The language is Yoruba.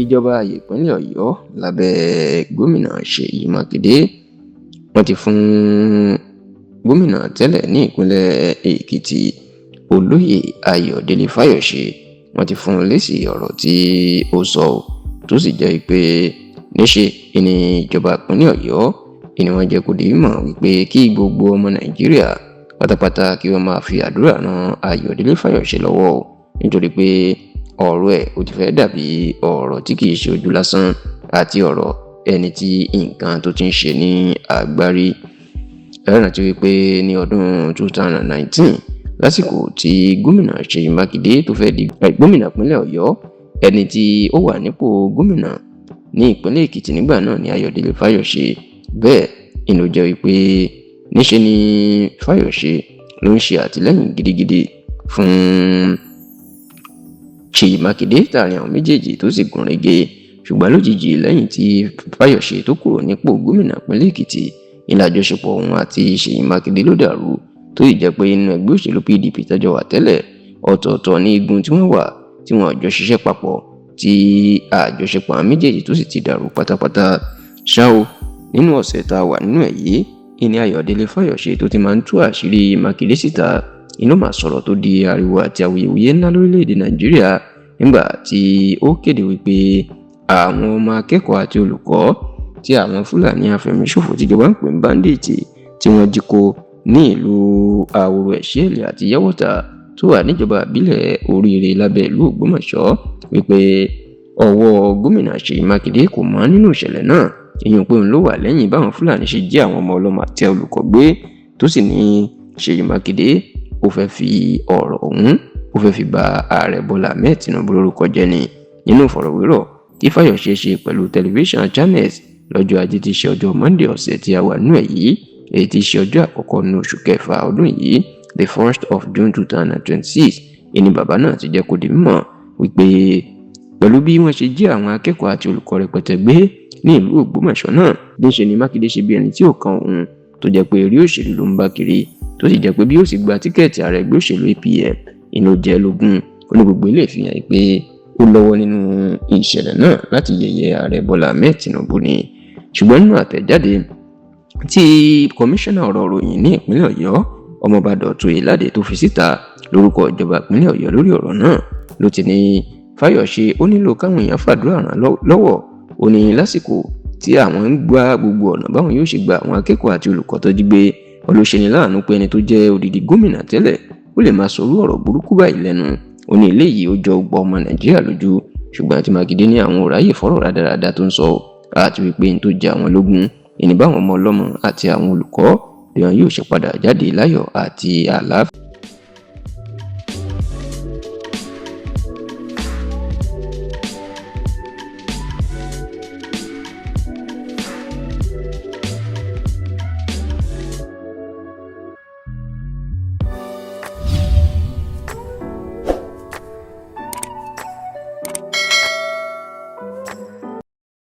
Ìjọba ìpínlẹ̀ Ọ̀yọ́ lábẹ́ gómìnà Ṣèyí Mákindé, wọ́n ti fún gómìnà tẹ́lẹ̀ ní ìpínlẹ̀ Èkìtì, Olóyè Ayọ̀délé Fáyọ̀ṣe, wọ́n ti fún un lésì ọ̀rọ̀ tí ó sọ, tó sì jẹ́ pé níṣe ní ìjọba ìpínlẹ̀ Ọ̀yọ́ ni wọ́n jẹ́ kó di mọ̀ wípé kí gbogbo ọmọ Nàìjíríà pátápátá kí wọ́n máa fi àdúrà ran Ayọ̀délé Fáyọ̀ṣe lọ́wọ́, nítorí pé ọ̀rọ̀ ẹ̀ ó ti fẹ́ dàbí ọ̀rọ̀ tí kìí ṣe ojú lásán àti ọ̀rọ̀ ẹni tí nǹkan tó ti ń ṣe ní agbárí. Ẹ rántí wípé ní ọdún 2019, lásìkò tí gómìnà Ṣèyí Mákindé tó fẹ́ di gómìnà ìpínlẹ̀ Ọ̀yọ́, ẹni tí ó wà nípò gómìnà ní ìpínlẹ̀ Èkìtì nígbà náà ní Ayọ̀délé Fáyọ̀ṣe. Bẹ́ẹ̀ inú jẹ́ wípé níṣe ni Fáyọ̀ṣe ló ń ṣe àtìlẹ́yìn gidigidi fún Ṣèyí Mákindé, tààrin àwọn méjèèjì tó sì gún régé. Ṣùgbọ́n lójijì, lẹ́yìn tí Fáyọ̀ṣe tó kúrò nípò gómìnà ìpínlẹ̀ Èkìtì, ìlà àjọṣepọ̀ òun àti Ṣèyí Mákindé ló dàrú, tó sì jẹ́ pé inú ẹgbẹ́ òṣèlú PDP tẹ́jọ́ wà tẹ́lẹ̀, ọ̀tọ̀ọ̀tọ̀ ní igun tí wọ́n wà, tí wọ́n jọ ṣiṣẹ́ papọ̀, tí àjọṣepọ̀ àwọn méjèèjì tó sì ti dàrú pátápátá. Ṣá o, nínú ọ̀sẹ̀ tá a wà nínú ẹ̀ yìí, ìní Ayọ̀délé Fáyọ̀ṣe tó ti máa ń tú àṣírí Mákindé síta inú mà sọ̀rọ̀ tó di ariwo àti awuyewuye ńlá lórílẹ̀‐èdè Nàìjíríà, nígbà tí ó kéde wípé àwọn ọmọ akẹ́kọ̀ọ́ àti olùkọ́ tí àwọn Fúlàní afẹ̀míṣòfò tíjọba ń pè ní bandit tí wọ́n jí kó ní ìlú Àwòrò, Ẹ̀ṣẹ́ẹ̀lẹ̀ àti Yẹ́wọ́ta tó wà níjọba ìbílẹ̀ Oríire lábẹ́ ìlú Ògbómọ̀ṣọ́, wípé ọwọ́ gómìnà Ṣèyí Mákindé kò mọ́ nínú ìṣẹ̀lẹ̀ náà, ìyẹn pé òun ló wà lẹ́yìn báwọn Fúlàní ṣe jí àwọn ọmọ ọlọ́mọ àti olùkọ́ gbé, tó sì ní Ṣèyí Mákindé ó fẹ́ fi ọ̀rọ̀ ọ̀hún, ó fẹ́ fi ba ààrẹ Bọ́lá Ahmed Tinubu lórúkọ jẹ́ ni. Nínú ìfọ̀rọ̀wérọ̀ tí Fáyọ̀ṣe ṣe pẹ̀lú tẹlifíṣàn Channels lọ́jọ́ Ajé tí í ṣe ọjọ́ Monday ọ̀sẹ̀ tí a wà nínú ẹ̀ yìí, èyí tí í ṣe ọjọ́ àkọ́kọ́ nínú oṣù kẹfà ọdún yìí, the 1st of June 2026, ìní bàbá náà ti jẹ́ kó di mímọ̀ wípé pẹ̀lú bí wọ́n ṣe jí àwọn akẹ́kọ̀ọ́ àti olùkọ́ rẹpẹtẹ gbé ní ìlú Ògbómọ̀ṣọ́ náà, níṣe ni Mákindé ṣe bí ẹni tí ò kan òun, tó jẹ́ pé eré òṣèlú ló ń bá kiri, tó sì jẹ́ pé bí ó sì gba ticket ààrẹ ẹgbẹ́ òṣèlú APM inú jẹ́ lógún. Ó ní gbogbo ilé ìfihàn pé ó lọ́wọ́ nínú ìṣẹ̀lẹ̀ náà láti yẹ̀yẹ́ ààrẹ Bọ́lá Ahmed Tinubu ni. Ṣùgbọ́n nínú àtẹ̀jáde tí kọmíṣánná ọ̀rọ̀ ìròyìn ní ìpínlẹ̀ Ọ̀yọ́, Ọmọọba Dọ̀tun Ìládé, tó fi síta lórúkọ ìjọba ìpínlẹ̀ Ọ̀yọ́ lórí ọ̀rọ̀ náà, ló ti ní Fáyọ̀ṣe ó nílò káwọn èèyàn fàdúrà ràn lọ́wọ́. Ó ní lásìkò tí àwọn ń gba gbogbo ọ̀nà báwọn yóò ṣe gba àwọn akẹ́kọ̀ọ́ àti olùkọ́ tó jí gbé, olóṣèlú láàánú pé ẹni tó jẹ́ odidi gómìnà tẹ́lẹ̀ ó lè máa sọrú ọ̀rọ̀ burúkú báyìí lẹ́nu. Ó ní eléyìí ó jọ gbọ́ ọmọ Nàìjíríà lójú. Ṣùgbọ́n àti Mákindé ní àwọn ò ráyè fọ́rọ̀ rádaràda tó ń sọ, àti wípé n tó jẹ àwọn lógún ìní báwọn ọmọ ọlọ́mọ àti àwọn olùkọ́ bí wọn yóò ṣe padà jáde láyọ̀ àti àlàáfíà.